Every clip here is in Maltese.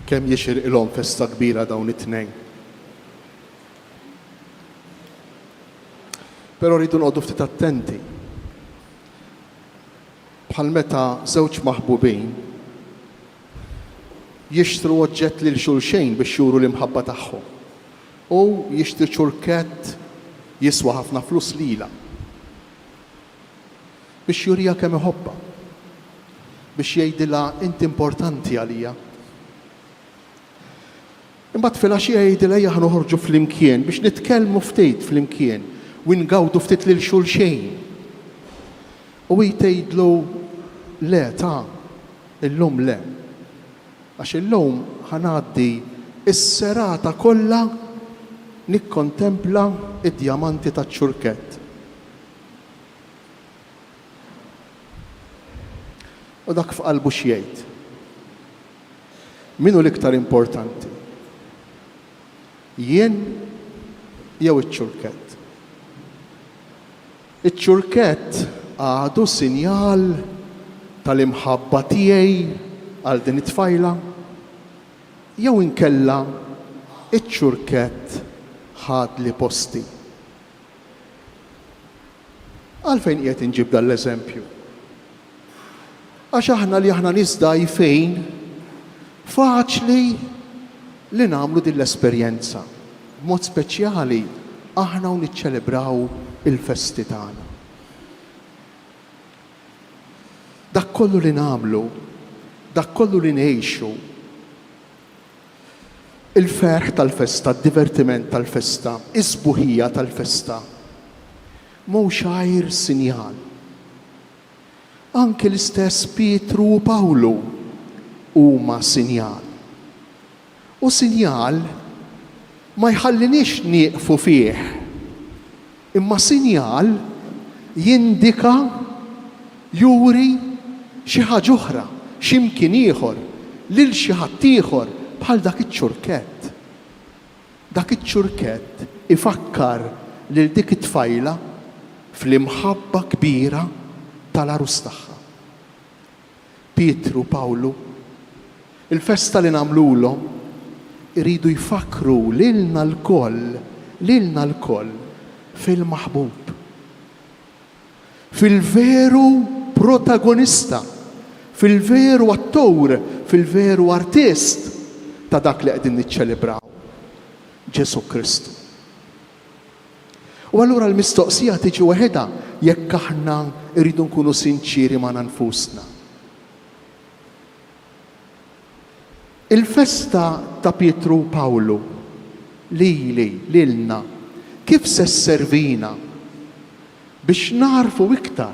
Kemm jixirqilhom festa kbira dawn it-tnejn. Però rridu noqogħdu ftit attenti. Bħal meta żewġ maħbubin jixtru oġġett lil xulxejn biex juru l-imħabba tagħhom. Hu jixtri ċurkett jiswa ħafna flus lilha. Biex juriha kemm iħobbha. Biex jgħidilha inti importanti għalija. Imbagħad filgħaxija jgħidilha ejja ħa noħorġu flimkien biex nitkellmu ftit flimkien u ngawdu ftit lil xulxin. U hi tgħidlu le ta, illum le. Għax illum ħa ngħaddi s-serata kollha nikkontempla d-djamanti taċ-ċurkett. U dak f'qalbu x'jgħid? Min hu l-iktar importanti? Jien jew iċ-ċurkett? Iċ-ċurkett għadu sinjal tal-imħabba tiegħi għal din it-tfajla? Jew inkella iċ-ċurkett ħadli posti? Għalfejn qiegħed inġib dan l-eżempju? Għax aħna li aħna nies dgħajfin, faċli li nagħmlu din l-esperjenza. B'mod speċjali aħna u niċċelebraw il-festi tagħna. Dak kollu li nagħmlu, dak kollu li ngħixu, il-ferħ tal-festa, d-divertiment tal-festa, is-sbuħija tal-festa, mhux għajr sinjal. Anki l-istess Pietru u Pawlu huma sinjal. U sinjal ma jħalliniex nieqfu fih, imma sinjal jindika, juri xi ħaġa oħra, xi mkien ieħor, lil xi ħadd ieħor bħal dak iċ-ċurkett. Dak iċ-ċurkett ifakkar lil dik it-tfajla fl-imħabba kbira tal-għarus tagħha. Pietru, Pawlu, il-festa li nagħmlulhom iridu jfakkru lilna lkoll, lilna lkoll fil-maħbub. Fil-veru protagonista, fil-veru attur, fil-veru artist ta' dak li qegħdin niċċelebraw, Ġesù Kristu. U allura l-mistoqsija tiġi waħedha jekk aħna rridu nkunu sinċieri magħna nfusna. Il-festa ta' Pietru u Pawlu lili, lilna, kif se sservina biex nagħrfu iktar,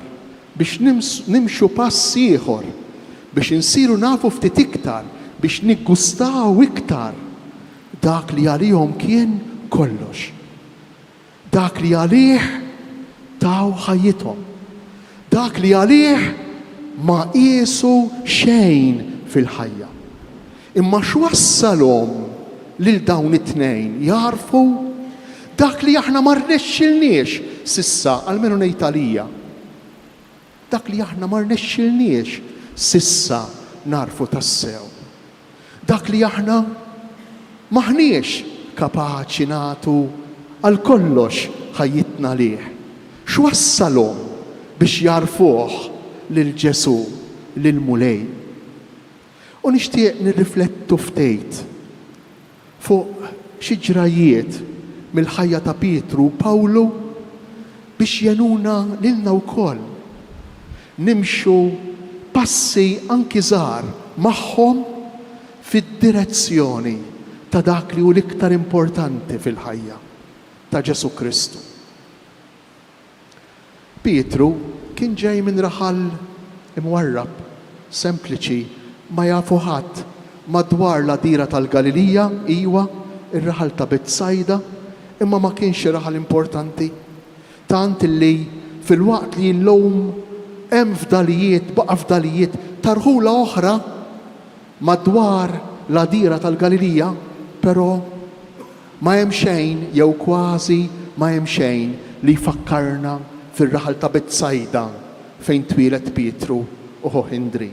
biex nimxu pass ieħor, biex insiru nafu ftit iktar, biex niggustaw iktar dak li għalihom kien kollox, dak li għalih taw ħajjithom, dak li għalih ma qiesu xejn fil-ħajja. Imma x'wassalhom lil dawn it-tnejn jagħrfu dak li aħna ma rnexxilniex s'issa, almenu ngħid għalija, dak li aħna ma rnexxilniex s'issa nagħrfu tassew, dak li aħna m'aħniex kapaċi nagħtu għal kollox ħajjitna għalih. X'wassalhom biex jagħrfuh lil Ġesù, lill-Mulej? U nixtieq nirriflettu ftit fuq xi ġrajjiet mill-ħajja ta' Pietru u Pawlu biex jgħinuna lilna wkoll nimxu passi anki żgħar magħhom fid-direzzjoni ta' dak li hu l-iktar importanti fil-ħajja, ta' Ġesù Kristu. Pietru kien ġej minn raħal imwarrab, sempliċi, ma jafu ħadd, madwar l-għadira tal-Galilija, iwa, ir-raħal ta' Betsajda, imma ma kienx xi raħal importanti, tant li filwaqt li llum hemm fdalijiet, baqa' fdalijiet ta' rħula oħra madwar l-għadira tal-Galilija, però Ma hemm xejn jew kważi ma hemm xejn li jfakkarna fir-raħal ta' Betsajda fejn twieled Pietru u ħuh Indri.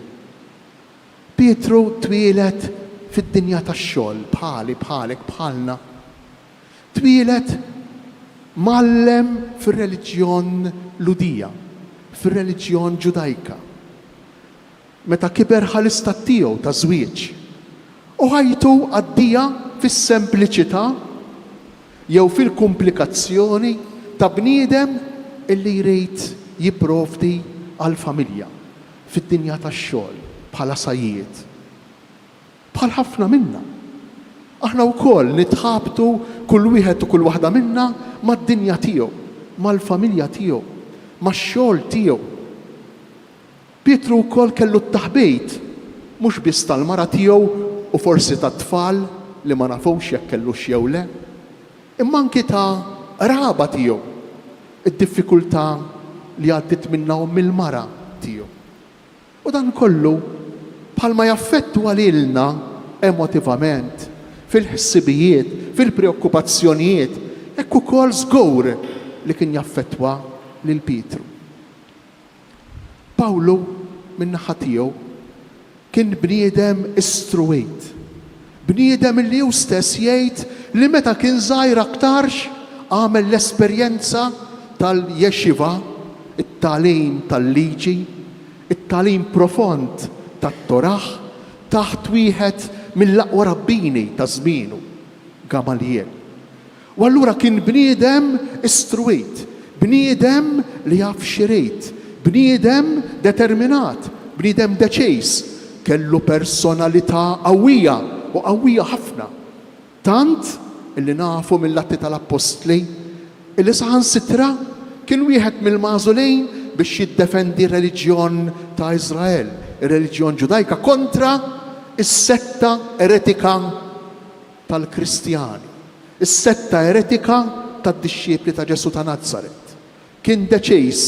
Pietru twieled fid-dinja tax-xogħol bħali, bħalek, bħalna. Twieled mgħallem fir-reliġjon Lhudija, fir-reliġjon Ġudajka. Meta kiber ħa l-istat tiegħu ta' żwieġ u ħajtu għaddieha fis-sempliċità jew fil-kumplikazzjoni ta' bniedem illi jrid jipprovdi għall-familja fid-dinja tax-xogħol bħala sajjied. Bħal ħafna minna, aħna wkoll nitħabtu kull wieħed u kull waħda minna mad-dinja tiegħu, mal-familja tiegħu, max-xogħol tiegħu. Pietru wkoll kellu t-taħbit, mhux biss tal-mara tiegħu u forsi tat-tfal li ma nafux jekk kellux jew le, imma anki ta' qraba tiegħu, id-diffikultà li għaddiet minnha omm il-mara tiegħu. U dan kollu, bħalma jaffettwa lilna emotivament, fil-ħsibijiet, fil-preokkupazzjonijiet, hekk ukoll żgur li kien jaffettwa lil Pietru. Pawlu, min-naħa tiegħu, kien bniedem istruwit, bniedem li hu stess jgħid li meta kien żgħir aktarx għamel l-esperjenza tal-yeshiva, it-tagħlim tal-liġi, it-tagħlim profond tat-Torah taħt wieħed mill-aqwa rabbini ta' żmienu, Gamaliel. U allura kien bniedem istruwit, bniedem li jaf x'irid, bniedem determinat, bniedem deċiż. Kellu personalità qawwija u qawwija ħafna. Tant illi nafu mill-Atti tal-Appostli illi saħansitra kien wieħed mill-magħżulin biex jiddefendi r-reliġjon ta' Iżrael, ir-reliġjon Ġudajka kontra s-setta eretika tal-Kristjani, is-setta eretika tad-dixxipli ta' Ġesù ta' Nazaret. Kien deċiż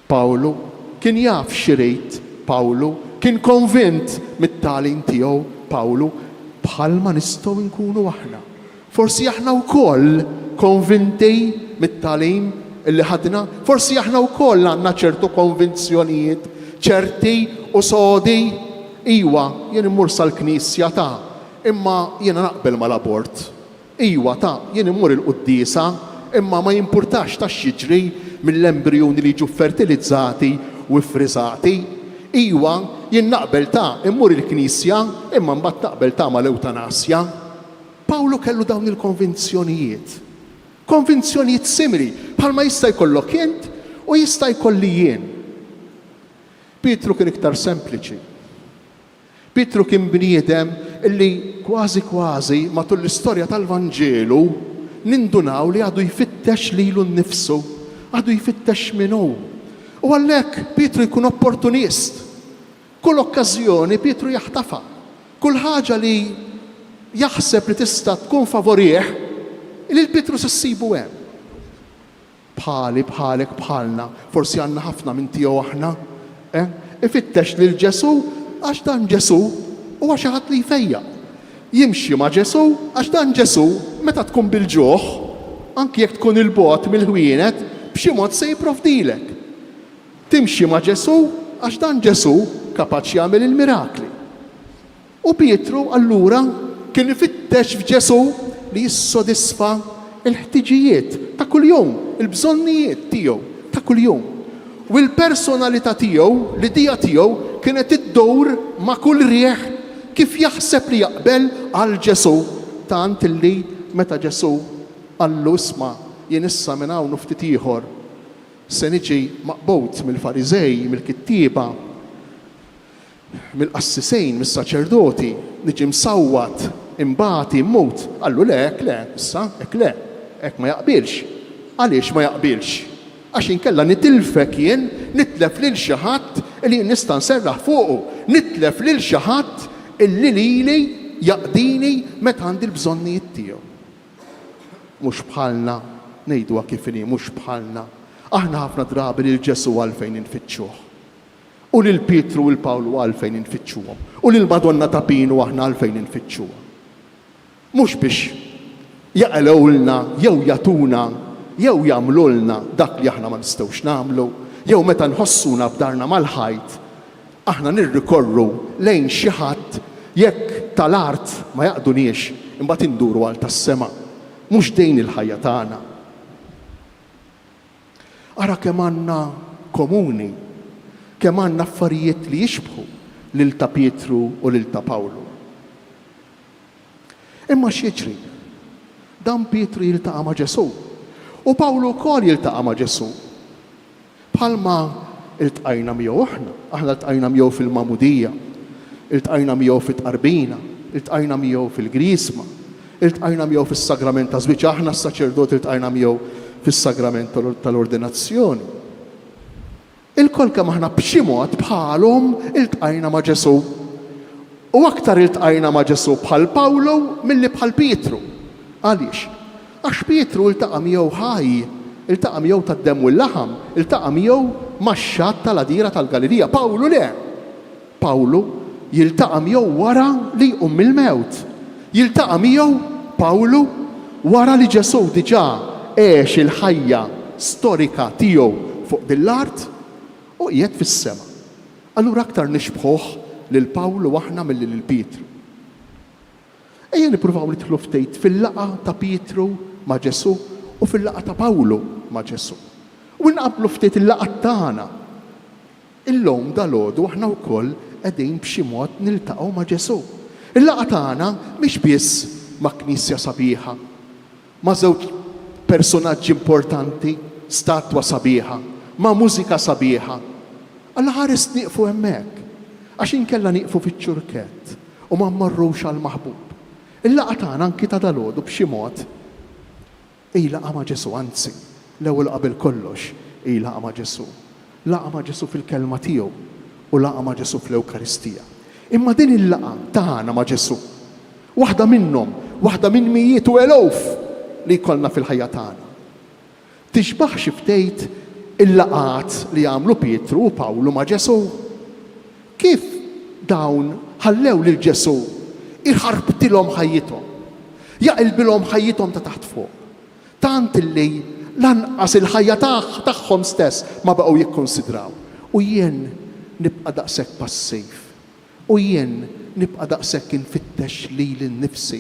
Pawlu, kien jaf x'irid Pawlu, kien konvint mit-tagħlim tiegħu Pawlu, bħalma nistgħu nkunu aħna. Forsi aħna wkoll konvinti mit-tagħlim li ħadna, forsi aħna wkoll għandna ċertu konvinzjonijiet ċerti u sodi. Iwa, jien immur sal-knisja ta', imma jiena naqbel mal-abort. Iwa, ta', jien immur il-quddiesa, imma ma jimpurtax ta' x'jiġri mill-embrijuni li jiġu ffertilizzati u ffriżati. Iwa, jien naqbel ta', immur il-knisja, imma mbagħad naqbel ta' mal-ewtanasja. Pawlu kellu dawn il-konvinzjonijiet. Konvinzjonijiet simili bħalma jista' jkollok int u jista' jkolli jien. Pietru kien iktar sempliċi. Pietru kien bniedem li kważi kważi matul l-istorja tal-Vanġelu nindunaw li għadu jfittex lilu nnifsu, għadu jfittex min hu. U għalhekk Pietru jkun opportunist. Kull okkażjoni Pietru jaħtafha. Kull ħaġa li jaħseb li tista' tkun favorih, lil Pietru se ssibu hemm. Bħali, bħalek, bħalna, forsi għandna ħafna minn tiegħu aħna, eh? Ifittex lil Ġesù għax dan Ġesù huwa xi ħadd li jfejjaq. Jimxi ma' Ġesù għax dan Ġesù meta tkun bil-ġuħ, anki jekk tkun 'il bogħod mill-ħwienet, b'xi mod se jipprovdilek. Timxi ma' Ġesù għax dan Ġesù kapaċi jagħmel il-mirakli. U Pietru allura kien ifittex f'Ġesù li jissodisfa l-ħtiġijiet ta' kuljum, il-bżonnijiet tiegħu ta' kuljum. U l-personalità tiegħu, l-idea tiegħu kienet iddur ma' kull riħ kif jaħseb li jaqbel għal Ġesù, tant li meta Ġesù qallu isma' jien issa minn hawn u ftit ieħor se niġi maqbud mill-Fariżej, mill-kittieba, mill-qassisejn, mis-saċerdoti, niġi msawwat, inbati, immut. Qallu, Le, hekk le, issa, hekk le, hekk ma jaqbilx. Għaliex ma jaqbilx? Għax inkella nitilfek jien, nitlef lil xi ħadd li jien nista' nserraħ fuqu, nitlef lil xi ħadd illi lili jaqdini meta għandi l-bżonnijiet tiegħu. Mhux bħalna, ngħiduha kif inhi, mhux bħalna. Aħna ħafna drabi lil Ġesù għalfejn infittxuh. U lil Pietru u 'l Pawlu għalfejn infittxuhom? U lill-Madonna ta' Pinu aħna għalfejn infittxuha? Mhux biex jaqilgħulna jew jagħtuna jew jagħmlulna dak li aħna ma nistgħux nagħmlu, jew meta nħossuna b'darna mal-ħajt aħna nirrikorru lejn xi ħadd jekk. Jekk tal-art ma jaqduniex, imbagħad induru għal tas-sema. Mhux din il-ħajja tagħna. Ara kemm għandna komuni, kemm għandna affarijiet li jixbħu lil ta' Pietru u lil ta' Pawlu. Imma x'jiġri? Dan Pietru jiltaqa' ma' Ġesù. U Pawlu wkoll jiltaqa' ma' Ġesù. Bħalma ltqajna miegħu aħna. Aħna ltqajna miegħu fil-magħmudija, iltqajna miegħu fit-tqarbina, iltqajna miegħu fil-griżma, iltqajna miegħu fis-sagrament taż-żwieġ, aħna s-saċerdoti ltqajna miegħu fis-sagrament tal-ordinazzjoni. Ilkoll kemm aħna b'xi mod bħalhom iltqajna ma' Ġesù. U aktar iltqajna ma' Ġesù bħal Pawlu milli bħal Pietru. Għaliex? Għax Pietru ltaqa' miegħu ħaj, iltaqa' miegħu tad-demm u l-laħam, iltaqa' miegħu max-xatt tal-għadira tal-Galilija. Pawlu le! Pawlu jiltaqa' miegħu wara li jqum mill-mewt. Jiltaqa' miegħu, Pawlu, wara li Ġesù diġà għex il-ħajja storika tiegħu fuq din l-art u qiegħed fis-sema. Allura aktar nixbħuh lil Pawlu aħna milli lil Pietru. Ejja nippruvaw nidħlu ftit fil-laqgħa ta' Pietru ma' Ġesù u fil-laqgħa ta' Pawlu ma' Ġesù. U nqabblu ftit il-laqgħat tagħna. Illum dalgħodu aħna wkoll qegħdin b'xi mod niltaqgħu ma' Ġesù. Il-laqgħa tagħna mhix biss ma' knisja sabiħa, ma' żewġ persunaġġi importanti, statwa sabiħa, ma' mużika sabiħa. Alla ħares nieqfu hemmhekk, għax inkella nieqfu fiċ-ċurkett u ma mmorrux għall-maħbub. Il-laqgħa tagħna anki ta' dalgħodu b'xi mod hi laqgħa ma' Ġesù, anzi, l-ewwel u qabel kollox hi laqgħa ma' Ġesù. Laqgħa ma' Ġesù fil-Kelma tiegħu u laqgħa ma' Ġesù fl-Ewkaristija. Imma din il-laqgħa tagħna ma' Ġesù, waħda minnhom, waħda minn mijiet u eluf li jkollna fil-ħajja tagħna, tixbah xi ftit il-laqgħat li għamlu Pietru u Pawlu ma' Ġesù. Kif dawn ħallew lil Ġesù jħarbtilhom ħajjithom, jaqilbilhom ħajjithom ta' taħt fuq, tant illi lanqas il-ħajja tagħhom stess ma baqgħu jikkunsidraw. U jien nibqa' daqshekk passiv. U jien nibqa' daqshekk infittex lili nnifsi.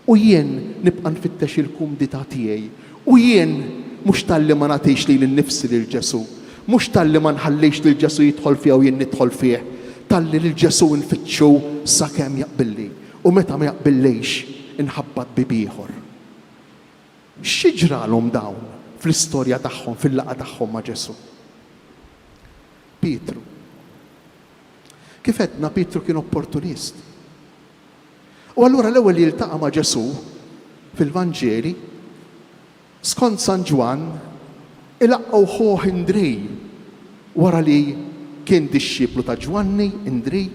U jien nibqa' nfittex il-kumdità tiegħi. U jien mhux talli ma nagħtix lili nnifsi lil Ġesù, mhux talli ma nħallix lil Ġesù jidħol fija u jien nidħol fih, talli lil Ġesù nfittxu sakemm jaqbilli, u meta ma jaqbillix inħabbat bieb ieħor. Xi ġralhom dawn fl-istorja tagħhom, fil-laqgħa tagħhom ma' Ġesù? Pietru. Kif għedna, Pietru kien opportunist. U allura l-ewwel li jiltaqa' ma' Ġesù fil-Vanġeli, skont San Ġwann, ilaqqgħu ħuh Indrì wara li kien dixxiplu ta' Ġwanni, Indrì.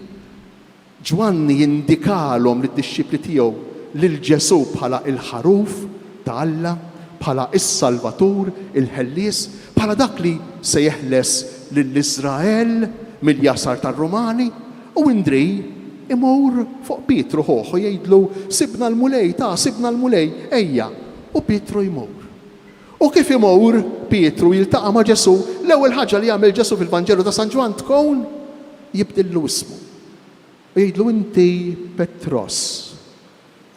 Ġwanni jindikalhom lid-dixxipli tiegħu lil Ġesù bħala l-Ħaruf ta' Alla, bħala s-Salvatur, il-Ħellies, bħala dak li se jeħles lil Iżrael mill-jasar tar-Rumani. U Indrì imur fuq Pietru ħuh u jgħidlu, Sibna l-Mulej, ta, sibna l-Mulej, ejja! U Pietru jmur. U kif imur Pietru jiltaqa' ma' Ġesù, l-ewwel ħaġa li jagħmel Ġesù fil-Vanġelu ta' San Ġwann tkun jibdillu ismu. U jgħidlu inti Petros,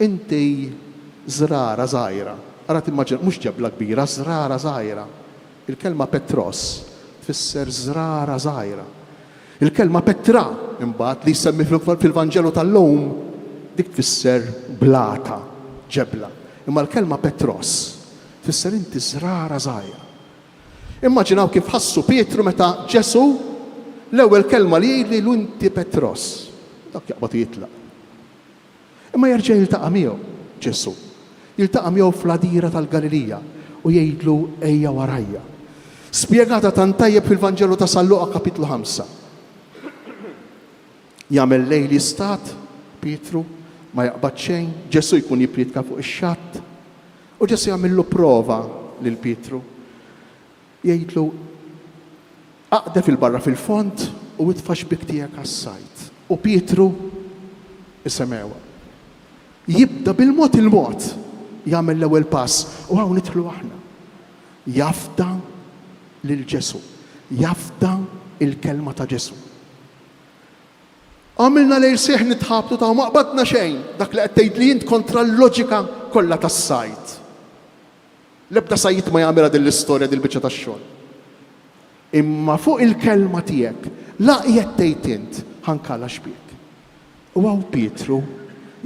inti żrara żgħira. Ara timmaġina, mhux ġebla kbira, żrara żgħira. Il-kelma Petros tfisser żrara żgħira. Il-kelma Petra, imbagħad, li jsemmi fil-Vanġelu tal-lum, dik tfisser blata, ġebla. Imma l-kelma Petros tfisser inti żrara żgħira. Immaġinaw kif ħassu Pietru meta Ġesù l-ewwel kelma li jgħid lilu inti Petros. Dak jaqbad u jitlaq. Imma jerġa' jiltaqa' miegħu Ġesù. Jiltaqa' miegħu fl-għadira tal-Galilija u jgħidlu ejja warajja. Spjegata tant tajjeb fil-Vanġelu ta' San Luqa kapitlu 5. Jagħmel lejl jistad, Pietru, ma jaqbad xejn, Ġesù jkun jippriedka fuq ix-xatt. U Ġesù jagħmillu prova lil Pietru. Jgħidlu, Aqdef 'il barra fil-fond u itfa' x-xbiek tiegħek għas-sajd. U Pietru isemgħuha. Jibda bil-mod il-mod jagħmel l-ewwel pass u hawn nidħlu aħna. Jafda lil Ġesù. Jafda l-kelma ta' Ġesù. Għamilna lejl sħiħ nitħabtu ta' u ma qbadna xejn. Dak li qed tgħidli int kontra l-loġika kollha tas-sajd. L-ebda sajjied ma jagħmilha din l-istorja dil-biċċa tax-xogħol. Imma fuq il-kelma tiegħek, la qiegħed tgħid int, ħa nkala xbiek. U hawn Pietru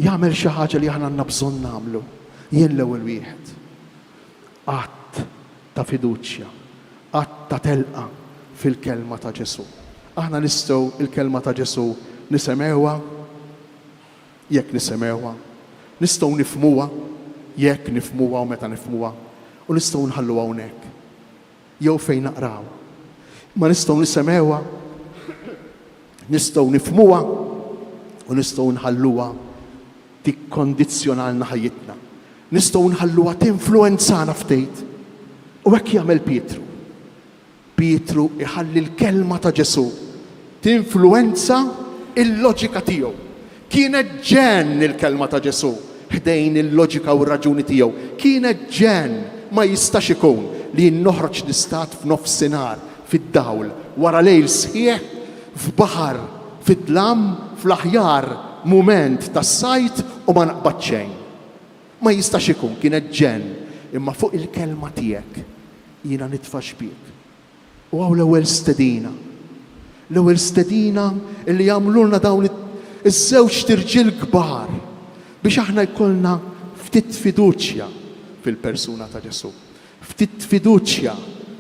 jagħmel xi ħaġa li aħna għandna bżonn nagħmlu. Jien l-ewwel wieħed. Att ta' fiduċja, att ta' telqa fil-kelma ta' Ġesù. Aħna nistgħu l-kelma ta' Ġesù nisemgħuha jekk nisemgħuha, nistgħu nifhmuha jekk nifhmuha u meta nifhmuha, u nistgħu nħalluha hawnhekk jew fejn naqrawha. Imma nistgħu nisemgħuha, nistgħu nifhmuha u nistgħu nħalluha tikkondizzjonalna ħajjitna. Nistgħu nħalluha tinfluwenzana ftit. U hekk jagħmel Pietru. Pietru jħalli l-kelma ta' Ġesù tinfluwenza l-loġika tiegħu. Kienet ġenn il-kelma ta' Ġesù ħdejn il-loġika u r-raġuni tiegħu. Kienet ġenn! Ma jistax ikun li jien noħroġ nistad f'nofsinhar fid-dawl, wara lejl sħiħ f'baħar fid-dlam fl-aħjar mument tas-sajd u ma naqbad xejn. Ma jistax ikun, kienet ġenn, imma fuq il-kelma tiegħek jiena nitfa' xbiek. U hawn l-ewwel stedina. L-ewwel stedina li jagħmlulna dawn iż-żewġt irġiel kbar biex aħna jkollna ftit fiduċja fil-persuna ta' Ġesù. Ftit fiduċja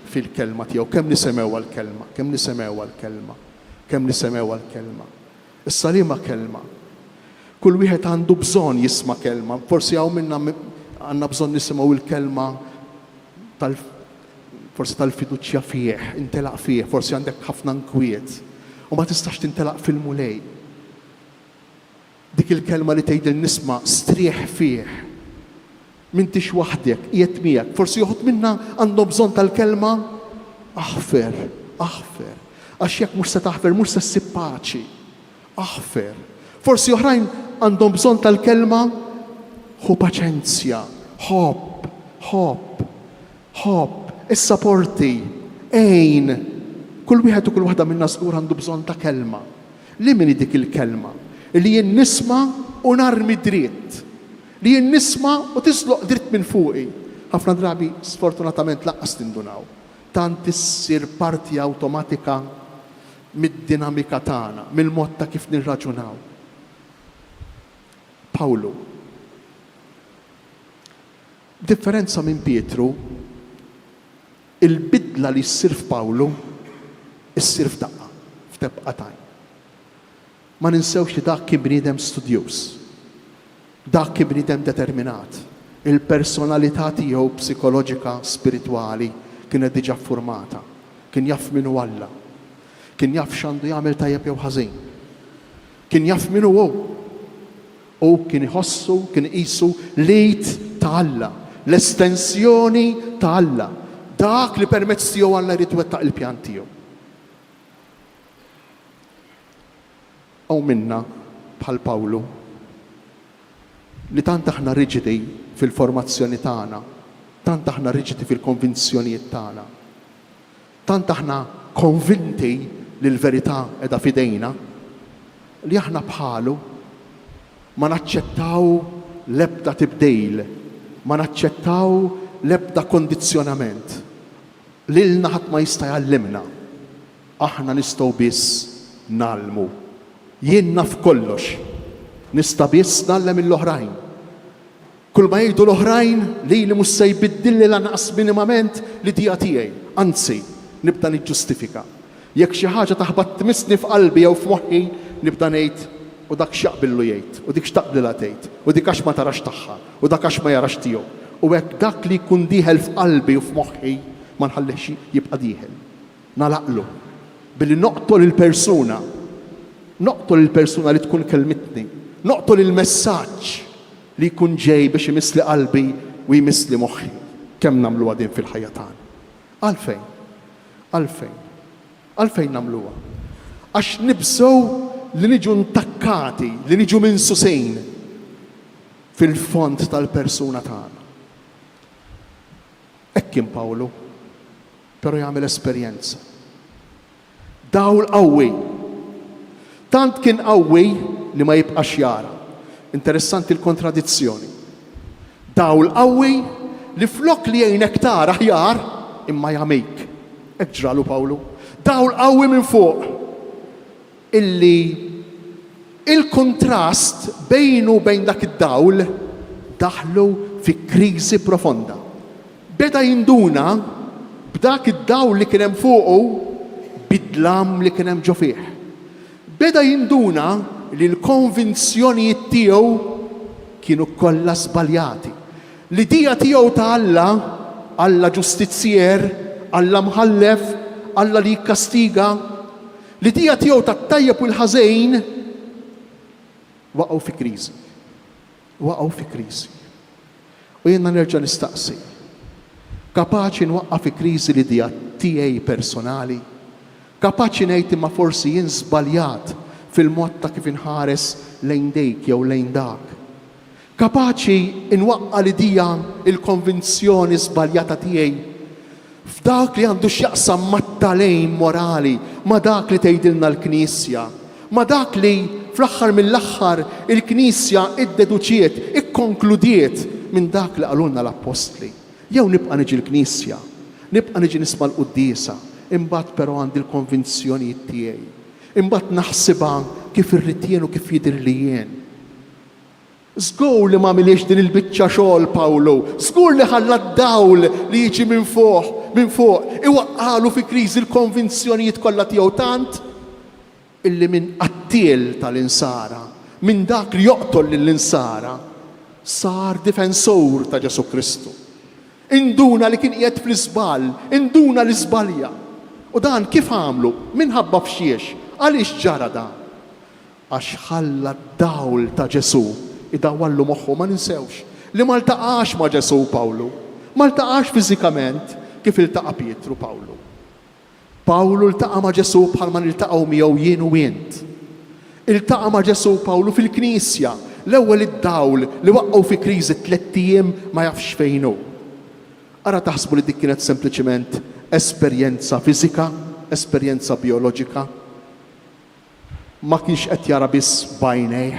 fil-kelma tiegħu. Kemm nisemgħuha l-kelma, kemm nisemgħuha l-kelma, kemm nisemgħuha l-kelma. Issa liema kelma? Kull wieħed għandu bżonn jisma' kelma. Forsi hawn minna għandna bżonn nisimgħu l-kelma tal forsi tal-fiduċja fih, intelaq fih, forsi għandek ħafna nkwiet u ma tistax tintelaq fil-Mulej. Dik il-kelma li tgħidil nisma' strieħ fih. M'intix waħdek, qiegħed miegħek. Forsi uħud minna għandhom bżonn tal-kelma aħfer, aħfer. Għax jekk mhux se taħfer mhux se ssib paċi. Aħfer. Forsi oħrajn għandhom bżonn tal-kelma ħu paċenzja, ħobb, ħobb, ħobb, issaporti, għin. Kull wieħed u kull waħda minna żgur għandu bżonn ta' kelma. Li min hi dik il-kelma? Li jien nisma' u narmi dritt. Li jien nisma' u tiżloq dritt minn fuqi. Ħafna drabi, sfortunatament, lanqas nindunaw. Tant issir parti awtomatika mid-dinamika tagħna, mill-mod ta' kif nirraġunaw. Pawlu. B'differenza minn Pietru, il-bidla li ssir f'Pawlu ssir f'daqqa, f'tebqa t'għajn. Ma ninsewx li dak kien bniedem studjuż. Dak kien bniedem determinat. Il-personalità tiegħu psikoloġika, spiritwali kienet diġà ffurmata. Kien jaf min hu Alla. Kien jaf x'għandu jagħmel tajjeb jew ħażin. Kien jaf min hu hu. Hu kien iħossu, kien iqisu l-id ta' Alla, l-estensjoni ta' Alla, dak li permezz tiegħu Alla jrid iwettaq il-pjan tiegħu. Hawn minna, bħal Pawlu, li tant aħna riġidi fil-formazzjoni tagħna, tant aħna riġidi fil-konvinzjonijiet tagħna, tant aħna konvinti li l-verità qiegħda f'idejna, li aħna bħalu ma naċċettaw l-ebda tibdil, ma naċċettaw l-ebda kondizzjonament. Lilna ħadd ma jista' jgħallimna. Aħna nistgħu biss ngħallmu. Jien naf kollox. Nista' biss ngħallem lill-oħrajn. Kulma jgħidu l-oħrajn lili mhux se jbiddilli lanqas minimament l-idea tiegħi. Anzi, nibda niġġustifika. Jekk xi ħaġa taħbat tmissni f'qalbi jew f'moħħi, nibda ngħid, U dak x'jaqbillu jgħid, u dik x'taqblilha tgħid, u dik għax ma tarax tagħha, u dak għax ma jarax tiegħu. U hekk dak li jkun dieħel f'qalbi u f'moħħi ma nħallihx jibqa' dieħel. Nagħlaqlu. Billi noqtol il-persuna. Noqtol il-persuna li tkun kellmitni. Noqtol il-messaġġ li jkun ġej biex imissli qalbi u jmissli moħħi. Kemm nagħmluha din fil-ħajja tagħna? Għalfejn? Għalfejn? Għalfejn nagħmluha? Għax nibżgħu li niġu ntakkati, li niġu minsusin fil-fond tal-persuna tagħna. Hekk kien Pawlu. Però jagħmel esperjenza. Dawl qawwi. Tant kien qawwi li ma jibqax jara. Interessanti l-kontradizzjoni. Dawl qawwi li flok li jgħinek tara aħjar, imma jagħmik. Hekk ġralu Pawlu. Dawl qawwi minn fuq illi il-kuntrast bejnu u bejn dak id-dawl daħlu fi kriżi profonda. Beda jinduna b'dak id-dawl li kien hemm fuqu bid-dlam li kien hemm ġo fih. Beda jinduna li l-konvinzjonijiet tiegħu kienu kollha żbaljati. L-idea tiegħu ta' Alla, Alla ġustizzjer, Alla mħallef, Alla li jikkastiga, l-idea tiegħu tat-tajjeb u l-ħażin waqgħu fi kriżi. Waqgħu fi kriżi. U jiena nerġa' nistaqsi, kapaċi nwaqqa' fi kriżi l-idea tiegħi personali? Kapaċi ngħid imma forsi jien żbaljat fil-mod ta' kif inħares lejn dik jew lejn dak? Kapaċi nwaqqa' l-idea, il-konvinzjoni żbaljata tiegħi f'dak li għandu x'jaqsam mat-tagħlim morali, ma' dak li tgħidilna l-Knisja, ma' dak li, fl-aħħar mill-aħħar, il-Knisja iddeduċiet, ikkonkludiet minn dak li qalulna l-Appostli. Jew nibqa' niġi l-Knisja, nibqa' niġi nisma' l-quddiesa, imbagħad però għandi l-konvinzjonijiet tiegħi. Imbagħad naħsibha kif irrid jien u kif jidhirli jien. Żgur li m'għamilhiex din il-biċċa xogħol Pawlu. Żgur li ħalla d-dawl li jiġi minn fuq, minn fuq, iwaqqagħlu fi kriżi l-konvinzjonijiet kollha tiegħu tant illi minn qattiel tal-Insara, minn dak li joqtol lill-Insara, sar difensur ta' Ġesù Kristu. Induna li kien qiegħed fl-iżball, induna li żbalja. U dan kif għamlu? Minħabba f'xiex? Għaliex ġara dan? Għax ħalla d-dawl ta' Ġesù idawwallu moħħu. Ma ninsewx li ma ltaqax ma' Ġesù Pawlu. Ma ltaqax fiżikament kif iltaqa' Pietru Pawlu. Pawlu ltaqa' ma' Ġesù bħalma niltaqgħu miegħu jien u int. Iltaqa' ma' Ġesù Pawlu fil-knisja. L-ewwel id-dawl li waqqgħu fi kriżi tlett ijiem ma jafx fejn hu. Ara taħsbu li dik kienet sempliċiment esperjenza fiżika, esperjenza bijoloġika? Ma kienx qed jara biss b'għajnejh,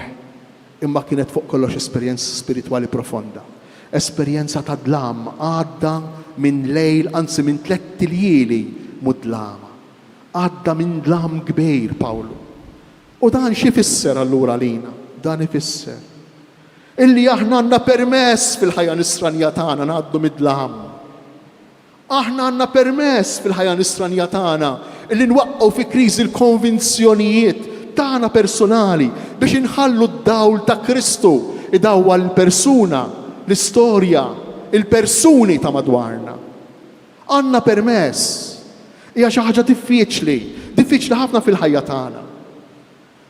imma kienet fuq kollox esperjenza spiritwali profonda. Esperjenza ta' dlam, għadda minn lejl, anzi minn tlett iljieli mudlama. Għadda minn dlam kbir Pawlu. U dan x'ifisser allura għalina? Dan ifisser illi aħna għandna permess fil-ħajja nisranija tagħna ngħaddu mid-dlam. Aħna għandna permess fil-ħajja nisranija tagħna li nwaqqgħu fi kriżi l-konvinzjonijiet tagħna personali biex inħallu d-dawl ta' Kristu idawwal il-persuna, l-istorja, il-persuni ta' madwarna. Għandna permess. Hija xi ħaġa diffiċli, diffiċli ħafna fil-ħajja tagħna.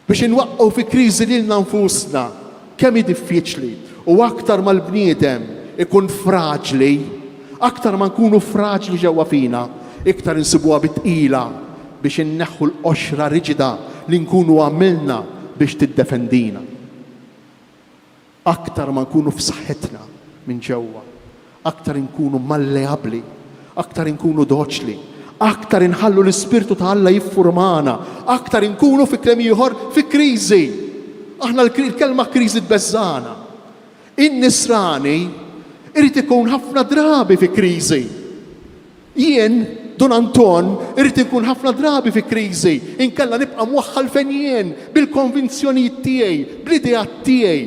Biex inwaqqgħu fi kriżi lilna nfusna, kemm hi diffiċli, u aktar ma l-bniedem ikun fraġli, aktar ma nkunu fraġli ġewwa fina, iktar insibuha bi tqila biex inneħħu l-qoxra riġida li nkunu għamilna biex tiddefendina. Aktar ma nkunu f'saħħitna minn ġewwa, aktar inkunu malleabbli, aktar inkunu doċli, aktar inħallu l-Ispirtu ta' Alla jiffurmana, aktar inkunu, fi kliem ieħor, fi kriżi. Aħna l-kelma kriżi tbeżżagħna. In-Nisrani irid ikun ħafna drabi fi kriżi. Jien, Dun Anton, irrid inkun ħafna drabi fi kriżi, inkella nibqa' mwaħħal fejn jien, bil-konvinzjonijiet tiegħi, bl-ideat tiegħi.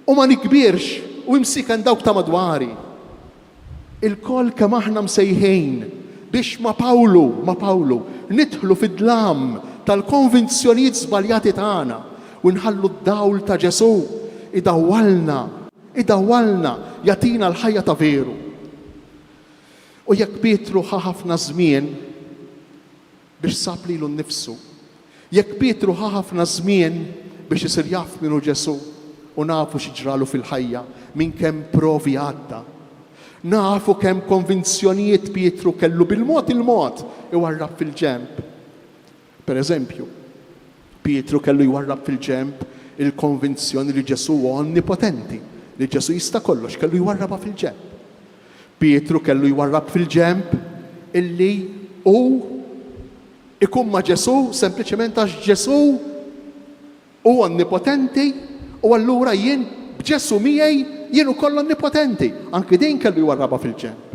U ma nikbirx u imsiken dawk ta' madwari. Ilkoll kemm aħna msejħin biex ma' Pawlu, ma' Pawlu, nidħlu fid-dlam tal-konvinzjonijiet żbaljati tagħna u nħallu d-dawl ta' Ġesù idawwalna, idawwalna, jagħtina l-ħajja ta' veru. U jekk Pietru ħa ħafna żmien biex sab lilu nnifsu, jekk Pietru ħa ħafna żmien biex isir jaf min hu Ġesù, u nafu xi ġralu fil-ħajja, minn kemm provi għadda, nafu kemm konvinzjonijiet Pietru kellu bil-mod il-mod iwarrab fil-ġenb. Per eżempju, Pietru kellu jwarrab fil-ġenb il-konvinzjoni li Ġesù huwa onnipotenti, li Ġesù jista' kollox, kellu jwarrabha fil-ġenb. Pietru kellu jwarrab fil-ġenb illi hu ikun ma' Ġesù sempliċement għax Ġesù Hu onnipotenti u allura jien b'Ġesù miegħi jien ukoll onnipotenti. Anki din kellu jwarrabha fil-ġenb.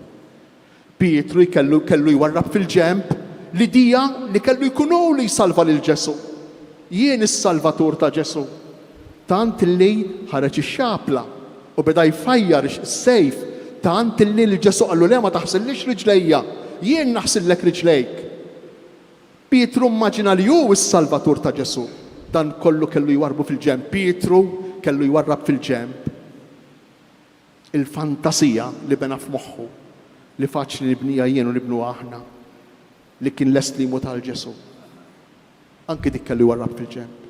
Pietru jkellu kellu jwarrab fil-ġenb l-idea li kellu jkun hu li jsalva lil Ġesù. Jien is-salvatur ta' Ġesù. Tant li ħareġ ix-xapla u beda jfajjar is-sejf tant li lil Ġesù qallu le ma taħsillix riġlejja, jien naħsillek riġlejk. Pietru mmaġina li hu s-Salvatur ta' Ġesù. Dan kollu kellu jwarrbu fil-ġenb. Pietru kellu jwarrab fil-ġenb il-fantasija li bena f'moħħu, li faċli nibniha jien u nibnuha aħna, li kien lest li jmut għal Ġesù. Anki dik kellu jwarrab fil-ġenb.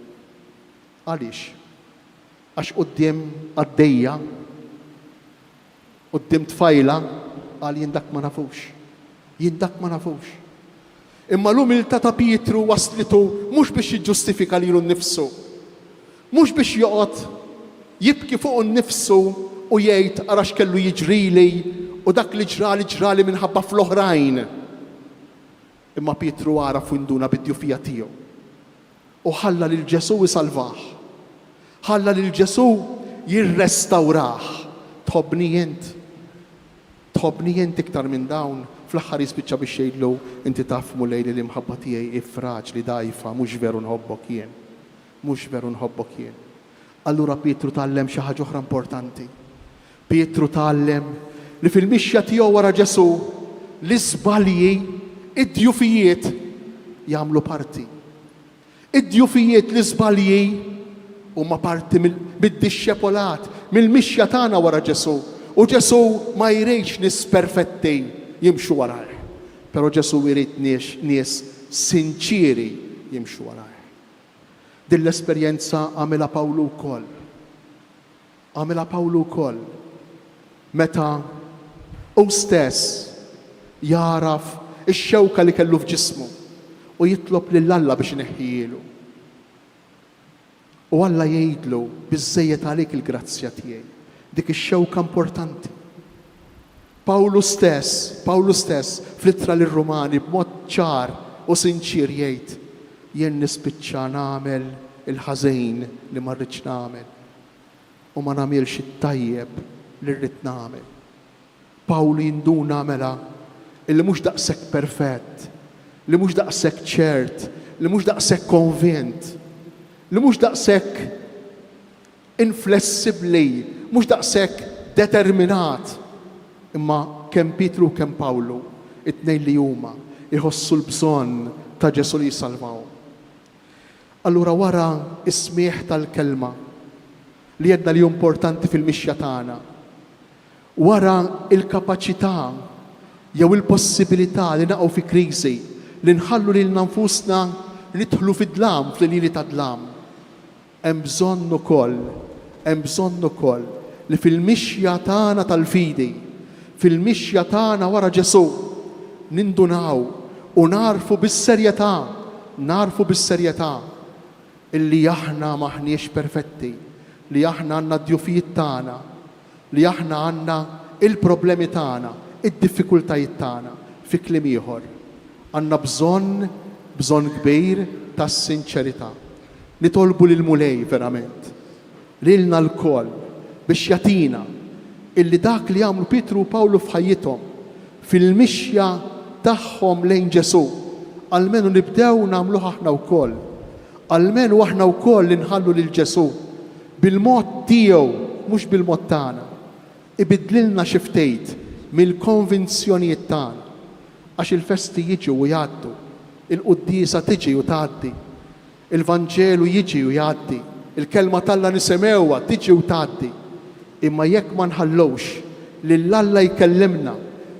Għaliex? Għax quddiem qaddejja, quddiem tfajla, qal jien dak ma nafux. Jien dak ma nafux. Imma l-umiltà ta' Pietru wasslitu mhux biex jiġġustifika lilu nnifsu, mhux biex joqgħod jibki fuqu nnifsu u jgħid ara x'kellu jiġrili u dak li ġrali ġrali minħabba fl-oħrajn. Imma Pietru għaraf u induna bid-djufija tiegħu u ħalla lil Ġesù jsalvah. Ħalla lil Ġesù jirrestawrah. Tħobbni int? Tħobbni int iktar minn dawn? Fl-aħħar jispiċċa biex jgħidlu, Inti taf, Mulej, li l-imħabba tiegħi hi fraġli, dgħajfa, mhux veru nħobbok jien. Mhux veru nħobbok jien. Allura Pietru tgħallem xi ħaġa oħra importanti. Pietru tgħallem li fil-mixja tiegħu wara Ġesù, l-iżbalji, id-djufijiet, jagħmlu parti. Id-djufijiet, l-iżbalji, huma parti mid-dixxepolat, mill-mixja tagħna wara Ġesù. U Ġesù ma jridx nies perfetti jimxu warajh. Però Ġesù jrid nies sinċieri jimxu warajh. Din l-esperjenza għamilha Pawlu wkoll. Għamilha Pawlu wkoll meta hu stess jagħraf ix-xewka li kellu f'ġismu u jitlob lil Alla biex ineħħihielu. U Alla jgħidlu, Biżżejjed għalik il-grazzja tiegħi. Dik ix-xewka importanti. Pawlu stess, Pawlu stess, fl-Ittra lir-Rumani b'mod ċar u sinċier jgħid, Jien nispiċċa nagħmel il-ħażin li ma rridx nagħmel u ma nagħmilx it-tajjeb li rrid nagħmel. Pawlu jinduna mela illi mhux daqshekk perfett, li mhux daqshekk ċert, li mhux daqshekk konvint, li mhux daqshekk inflessibbli, mhux daqshekk determinat. Imma kemm Pietru u kemm Pawlu, it-tnejn li huma, iħossu l-bżonn ta' Ġesù li jsalvahom. Allura wara s-smigħ tal-kelma, li għedna li hu importanti fil-mixja tagħna, wara l-kapaċità jew il-possibilità li naqgħu fi kriżi, li nħallu lilna nfusna nidħlu fid-dlam, fl-iljieli tad-dlam, Hemm bżonn ukoll, hemm bżonn ukoll li fil-mixja tagħna tal-fidi, fil-mixja tagħna wara Ġesù, nindunaw u nagħrfu bis-serjetà, nagħrfu bis-serjetà illi aħna m'aħniex perfetti, li aħna għandna d-djufijiet tagħna, li aħna għandna il-problemi tagħna, id-diffikultajiet tagħna. Fi kliem ieħor, għandna bżonn, bżonn kbir tas-sinċerità. Nitolbu lill-Mulej verament, lilna lkoll, biex jagħtina illi dak li għamlu Pietru u Pawlu f'ħajjithom, fil-mixja tagħhom lejn Ġesù, almenu nibdew nagħmluh aħna wkoll. Almenu aħna wkoll inħallu lil Ġesù, bil-mod tiegħu, mhux bil-mod tagħna, ibiddlilna xi ftit mill-konvinzjonijiet tagħna. Għax il-festi jiġu u jgħaddu, il-quddiesa tiġi u tgħaddi, Il-Vanġelu jiġi u jgħaddi, il-Kelma t'Alla nisimgħuha tiġi u tgħaddi. Imma jekk ma nħallux lil Alla jkellimna,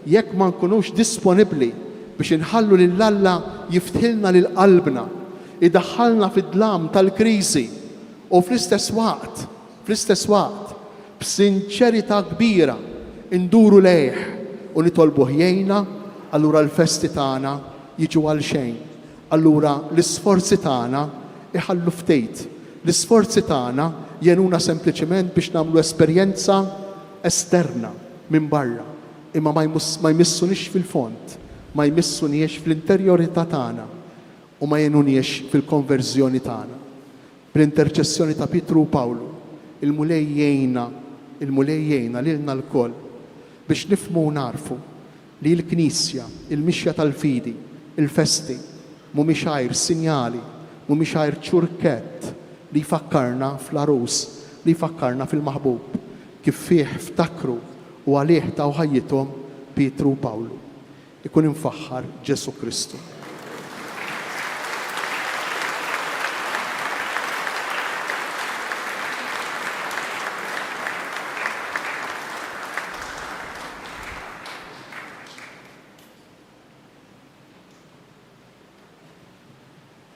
jekk ma nkunux disponibbli biex inħallu lil Alla jiftħilna lil qalbna, idaħħalna fid-dlam tal-kriżi u fl-istess waqt, fl-istess waqt, b'sinċerità kbira nduru lejh u nitolbuh jgħinna, allura l-festi tagħna jiġu għalxejn. Allura l-isforzi tagħna jħallu ftit. L-isforzi tagħna jgħinuna sempliċement biex nagħmlu esperjenza esterna, minn barra, imma ma jmissuniex fil-fond, ma jmissuniex fl-interjorità tagħna u ma jgħinuniex fil-konverżjoni tagħna. Bl-interċessjoni ta' Pietru u Pawlu, il-Mulej jgħinna, il-Mulej jgħinna lilna lkoll biex nifhmu u nagħrfu li l-Knisja, il-mixja tal-fidi, il-festi, mhumiex għajr sinjali, mhumiex għajr ċurkett li jfakkarna fl-Għarus, li jfakkarna fil-Maħbub, kif fih ftakru u għalih taw ħajjithom Pietru u Pawlu. Ikun imfaħħar Ġesù Kristu.